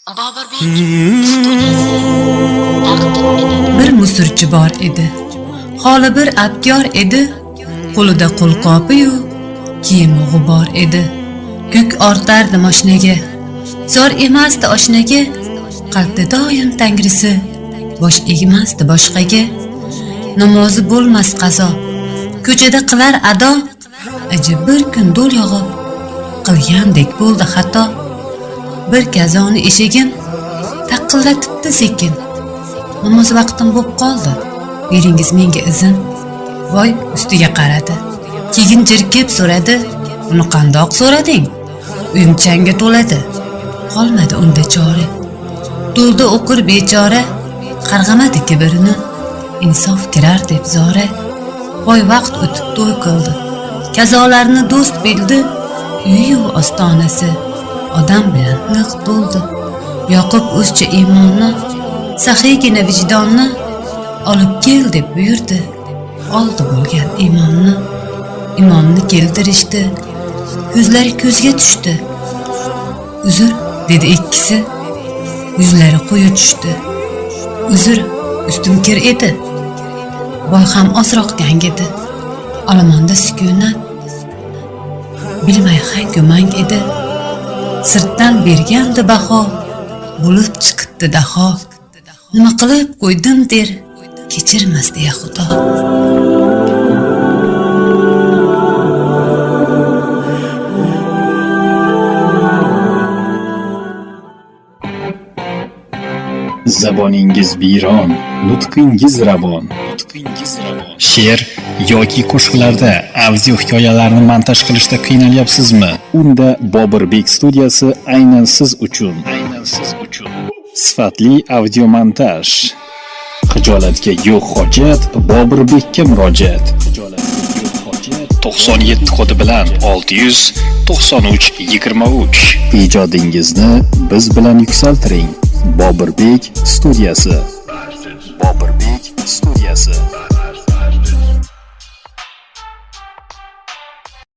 Boburbek studiyasi taqdim etadi. Bir musurchi bor edi. Holi bir abgor edi. Qo'lida qo'lqopi-yu, kiyimi g'ubor edi. Yuk ortardi moshinaga. Zor emasdi oshnaga. Qalbda doim tangrisi, bosh egmasdi boshqaga. Namozi bo'lmas qazo. Ko'chada qilar ado. Ajib bir kun do'l yog'ib, qilgandek bo'ldi xato. Bir kazoni eshigin taqillatibdi sekin. Namoz vaqtim bo'p qoldi. Beringiz menga izn. Voy ustiga qaradi. Keyin jirkib so'radi. Uni qandoq so'rading? Uyim changga to'ladi. Qolmadi unda chora. To'lda o'qir bechora, qarg'amadi kibrini. Insof kirar deb zora. Voy vaqt o'tib to'y qildi. Kazolarni do'st bildi. Uyi ostonasi odam bilan liq to'ldi. Yoqub o'zcha iymonni, saxiygina vijdonni olib kel deb buyurdi. Oldi bo'lgan imomni. Imomni keltirishdi. Ko'zlari ko'zga tushdi. Uzr, dedi ikkisi. Yuzlari quyi tushdi. Uzr, ustim kir edi. Boy ham ozroq gangidi. Olomonda sukunat. Bilmay hangu mang edi. Sirtdan bergandi baho, bo'lib chiqibdi daho. Nima qilib qo'ydim der, kechirmas deya Xudo. Zaboningiz biyron, nutqingiz ravon. Nutqingiz ravon. She'r yoki qo'shiqlarda audio hikoyalarni montaj qilishda qiynalyapsizmi? Unda Boburbek studiyasi aynan siz uchun. Aynan siz uchun. Sifatli audio montaj. Xijolatga yo'q hojat, Boburbekka murojaat. Xijolatga yo'q hojat. 97 kodi bilan 600 93 23. Ijodingizni biz bilan yuksaltiring. Boburbek studiyasi. Boburbek studiyasi.